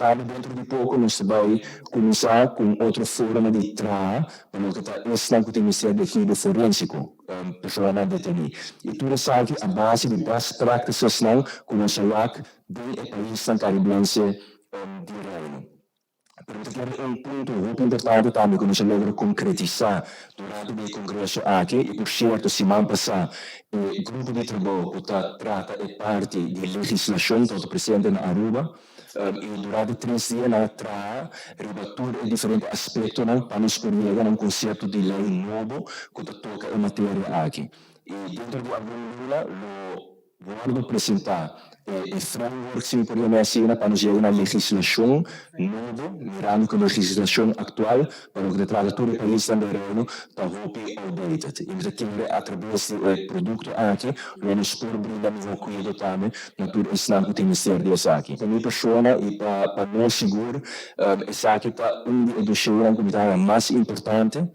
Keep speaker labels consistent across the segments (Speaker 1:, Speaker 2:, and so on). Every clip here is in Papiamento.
Speaker 1: Pero tambe dentro di poko nos ta bai kuminsá ku un otro forma di traha pa loke ta esnan ku tin mester di guido forensiko, personanan detení. I tur esaki a base di best practicesnan ku nos a wak den e paisnan karibense di Reino. Pero mi ta kere un punto hopi importante tambe ku nos a logra konkretisá durante di e kongreso aki, i por sierto siman pasá e grupo di trabou ku ta trata e parti di legislashon tabata presente na Aruba i durante 3 dia nan a traha riba tur e diferente aspektonan pa nos por yega na un konsepto di lei nobo ku ta toka e materia aki. I dentro di algun luna lo wòrdu presentá e framework, si mi por yama asina, pa nos yega na legislashon nobo, mirando ku legislashon aktual pa loke ta trata tur e paisnan den Reino ta hopi outdated. I mi ta kere atrabes di e produkto aki lo nos por brinda mihó kuido tambe na tur esnan ku tin mester di esaki. Pa mi persona i pa nos sigur esaki ta un di e doshenan ku mi ta haña mas importante.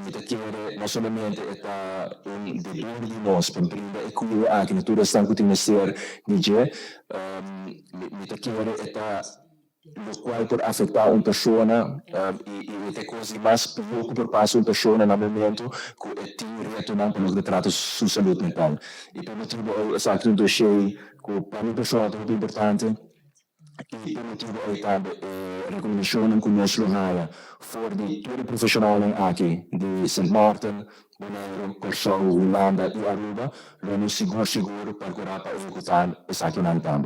Speaker 1: Mi ta kere no solamente e ta un deber di nos pa brinda e kuido aki na tur esnan ku tin mester di dje, mi ta kere e ta lokual por afektá un persona i e ta e kos di mas pió ku por pasa un persona na momento ku e tin retonan pa loke ta trata su salud mental. I pa motibu ei esaki ta un doshé ku pa mi persona ta hopi importante. I pa motibu ei tambe e rekomendashonnan ku nos lo haña for di tur e profeshonalnan aki di Sint Maarten, Boneiru, Kòrsou, Hulanda i Aruba lo nos sigur sigur perkurá pa ehekutá esakinan tambe.